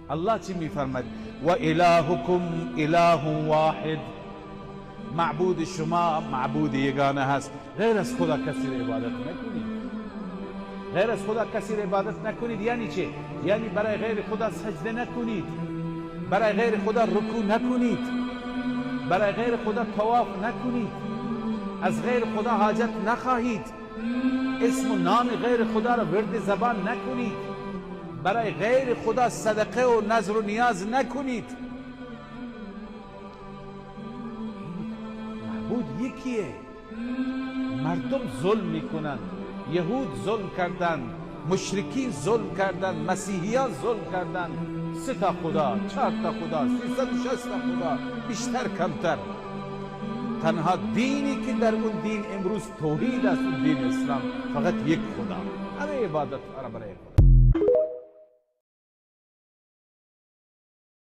الله چی میفرماید؟ و الهکم اله واحد. معبود شما معبود یگانه هست، غیر از خدا کسی را عبادت نکنید. غیر از خدا کسی را عبادت نکنید یعنی چه؟ یعنی برای غیر خدا سجده نکنید، برای غیر خدا رکوع نکنید، برای غیر خدا طواف نکنید، از غیر خدا حاجت نخواهید، اسم و نام غیر خدا را ورد زبان نکنید، برای غیر خدا صدقه و نذر و نیاز نکنید. معبود یکیه. مردم ظلم میکنند، یهود ظلم کردند، مشرکین ظلم کردند، مسیحیان ظلم کردند. 3 تا خدا، 4 تا خدا، 360 تا خدا، بیشتر کمتر. تنها دینی که در اون دین امروز توحید است، اون دین اسلام، فقط یک خدا، همه عبادت برای خدا.